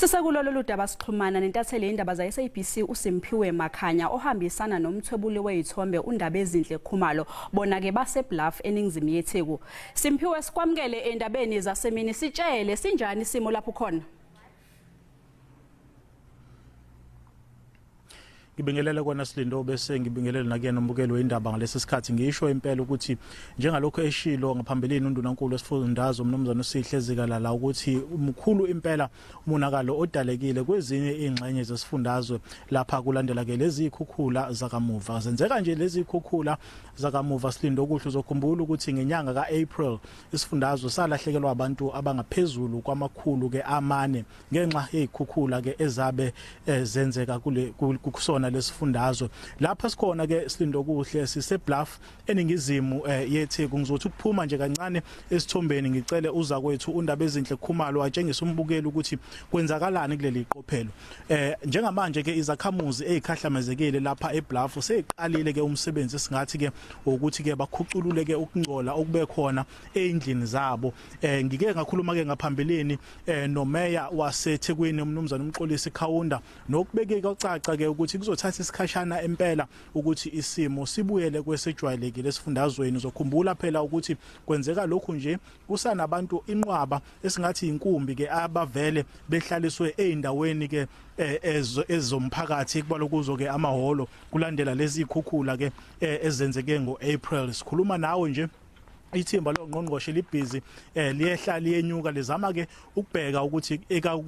Sisekulo lolu daba sixhumana nentatheli yendaba za-SABC uSimphiwe Makhanya ohambisana nomthwebuli wey'thombe uNdabezinhle Khumalo. Bona-ke baseBluff eningizimu yeTheku. Simphiwe, sikwamukele endabeni zasemini, sitshele sinjani isimo lapho khona? Ngibingelele kona Silindo, bese ngibingelele nakuyena umbukeli wendaba ngalesi sikhathi. Ngisho impela ukuthi njengalokho eshilo ngaphambilini undunankulu wesifundazwe umnumzane uSihle Zikalala ukuthi umkhulu impela umonakalo odalekile kwezinye ingxenye zesifundazwe lapha kulandela ke lezi ikhukhula zakamuva. Zenzeka nje lezi ikhukhula zakamuva, Silindo kuhle, uzokhumbula ukuthi ngenyanga kaApril isifundazwe salahlekelwa abantu abangaphezulu kwamakhulu ke amane ngenxa yezikhukhula ke ezabe zenzeka kule kusona lesifundazwe. Lapha sikhona ke, Silindo kuhle, sise Bluff eningizimu yeTheku. Ngizothi ukuphuma nje kancane esithombeni, ngicele uza kwethu uNdaba ezinhle Khumalo atshengisa umbukeli ukuthi kwenzakalani kuleli qophelo. Njengamanje ke izakhamuzi ezikhahlamezekile lapha eBluff seyiqalile ke umsebenzi singathi ke ukuthi ke bakhuculule ke ukungcola okube khona endlini zabo. Ngike ngakhuluma ke ngaphambilini nomeya waseThekwini umnumzane uMxolisi Khawunda, nokubeke kwacaca ke ukuthi kuzothatha isikhashana empela ukuthi isimo sibuyele kwesejwayelekile esifundazweni. Uzokhumbula phela ukuthi kwenzeka lokhu nje kusanabantu inqwaba esingathi inkumbi ke abavele behlaliswe ezindaweni ke ezomphakathi, kubalwa kuzo ke amahholo, kulandela lezi ikhukhula ke ezenzeke ngoApril. Sikhuluma nawe nje ithimba longqongqoshe libhizi liyehla liyenyuka lizama ke ukubheka ukuthi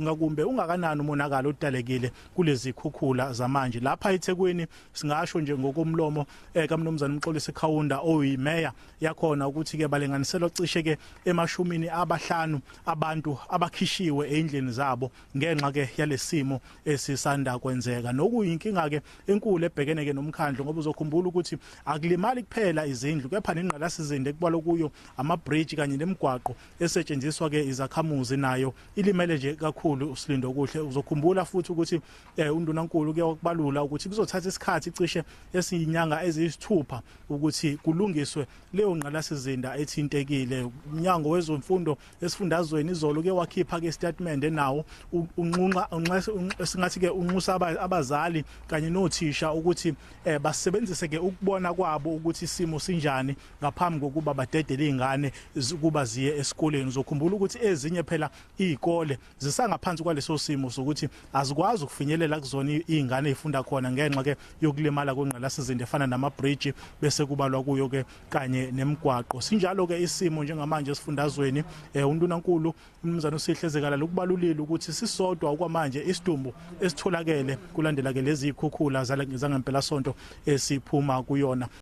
ngakumbe ungakanani umonakalo odalekile kulezi khukhula zamanje lapha eThekwini. Singasho nje ngokomlomo kaMnumzane uMxolisi Khawunda oyimeya yakhona ukuthi ke balinganiselwa cishe ke emashumini abahlanu abantu abakhishiwe ezindlini zabo ngenxa ke yalesimo esisanda kwenzeka, nokuyinkinga ke enkulu ebhekene ke nomkhandlu, ngoba uzokhumbula ukuthi akulimali kuphela izindlu kepha nengqalasizinda ekubalwa kuyo ama-bridge kanye nemigwaqo esetshenziswa ke izakhamuzi nayo ilimele nje kakhulu, uSilindo kuhle. Uzokhumbula futhi ukuthi undunankulu ke wakubalula ukuthi kuzothatha isikhathi cishe esiyinyanga eziyisithupha ukuthi kulungiswe leyo ngqalasizinda ethintekile. Umnyango wezemfundo esifundazweni izolo ke wakhipha ke statement enawo unxunxa singathi ke unxusa abazali kanye nothisha ukuthi basebenzise ke ukubona kwabo ukuthi isimo sinjani ngaphambi kokuba badedele izingane ukuba ziye esikoleni. Uzokhumbula ukuthi ezinye phela izikole zisangaphansi kwaleso simo sokuthi azikwazi ukufinyelela kuzona izingane ezifunda khona ngenxa ke yokulimala kwengqalasizinda efana nama-bridge, bese kubalwa kuyo ke kanye nemigwaqo. Sinjalo ke isimo njengamanje esifundazweni. Undunankulu umnumzane uSihle Zikalala ukubalulile ukuthi sisodwa okwamanje isidumbu esitholakele kulandela ke lezi ikhukhula zangempela sonto esiphuma kuyona.